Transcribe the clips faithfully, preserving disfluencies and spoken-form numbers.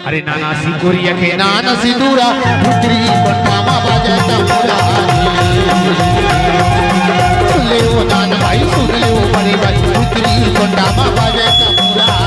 अरे नाना सिकुरिया के नाना सिंदूरा, भीतरी कोठा मा बाजे तंबूरा। सुन ले ओ नान भाई, सुन ले ओ बड़े भाई, भीतरी कोठा मा बाजे तंबूरा।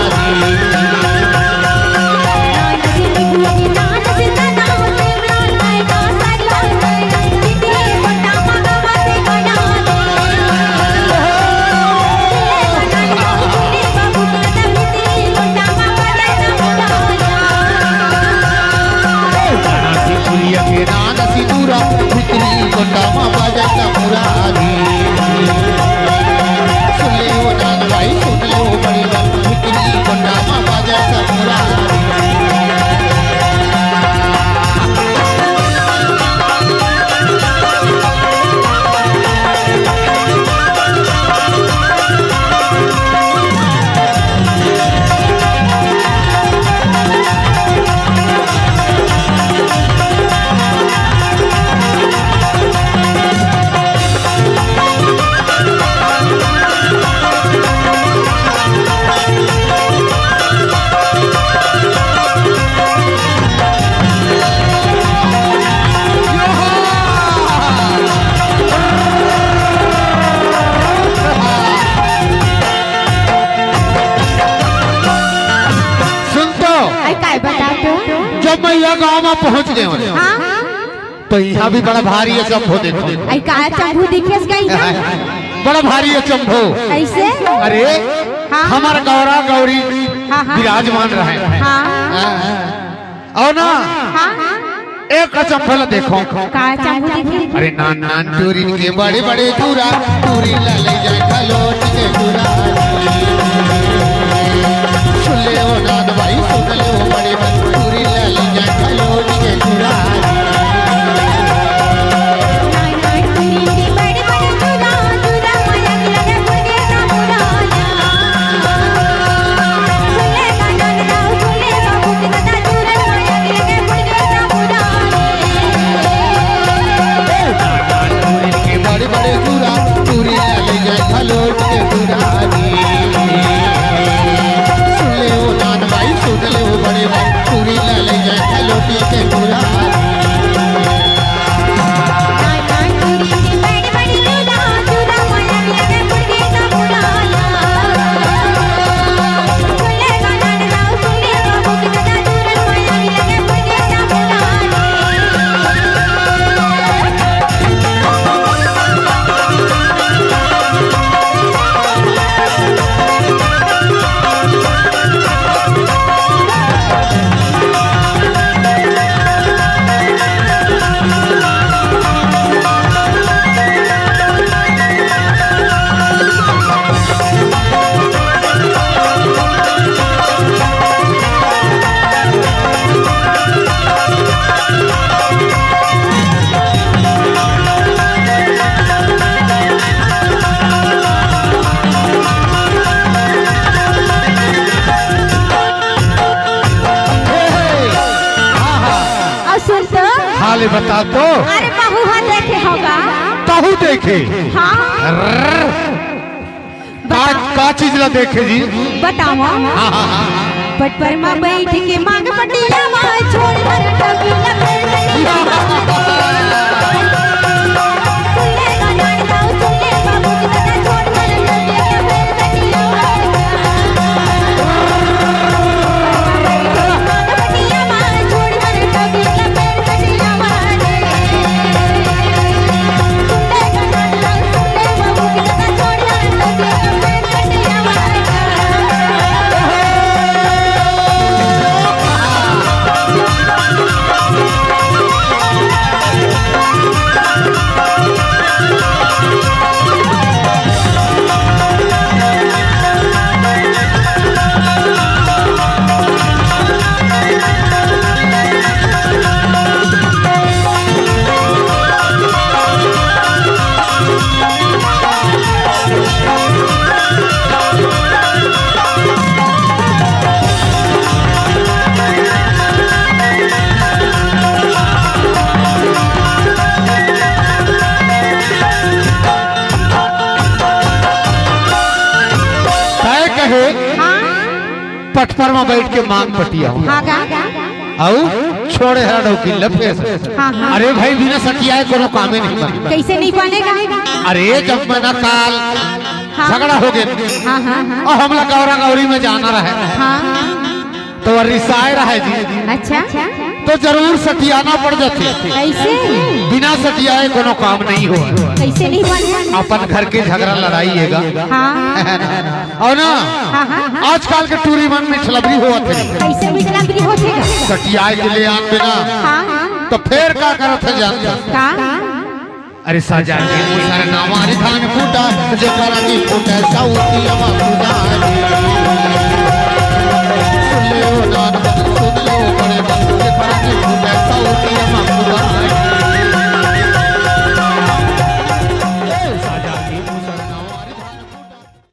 सुन तो, अरे काय बता तो? जब मैं यह गांव में पहुंच गए हूँ, हाँ। तो यहाँ भी बड़ा भारी अचंभो देखो। अरे का अचंभो दिखेस गई ना? बड़ा भारी अचंभो। कैसे? अरे, हाँ। हमार गौरा गौरी हाँ, हाँ। विराजमान रहे। हाँ। हाँ। अउ ना, हाँ। एक अचंभो ला देखो। का अचंभो दिखे? अरे नान नान टूरी के बड़े बड़े टूरा, टूरी ला ले जाए खलोट के टूरा। सुन ले ओ नान भाई, सुन ले ओ बड़े भाई, टूरी ला ले जाए खलोट के टूरा। बड़े बड़े टूरा, टूरी ला ले जाए खलोट के टूरा रे। सुन ले ओ नान भाई, सुन ले ओ बड़े भाई, टूरी ला ले जाए खलोट के टूरा रे। अउ सुन तो। हाँ, ले बता तो। अरे, बहू हा देखे होगा। बहू देखे? हाँ। अर्र। का, बता। का चीज ला देखे जी? बताओ। हाँ, हाँ, हाँ, हाँ। पटपर मा बैठ के मांग पटिया मा छोड़ कर टोपी ला पहन के। तय कहे, हाँ। पटपर मा बैठ के मांग पटिया हो। हाँ गा। अउ छोड़े हरा डौकी ल फेर। हाँ, हाँ। अरे भाई, बिना सठियाए कोनो कामे नहीं बनता। कैसे नहीं बनेगा? अरे, जब मैं ना काल हाँ। झगड़ा हो गया, हाँ, हाँ, हाँ। अउ हमला गौरा गौरी में जाना रहे, हाँ। तो वो रिसाए रहे जी, अच्छा। तो जरूर सठियाना पड़ जाथे। कैसे? बिना सठियाए कोनो काम नहीं हो। कैसे नहीं बने? अपन घर के झगड़ा लड़ाई हेगा। हाँ। अउ ना, हाँ, हाँ, हाँ। आजकल के टूरी मन में छलबरी होवत हे। कैसे बिचला भी होथे गा? सठियाए के ले आन बिना। हाँ। तो फेर का करत हे जानत? का? अरे, सजा के मुसर नावारी धान फूटा, जेकरा की फूटे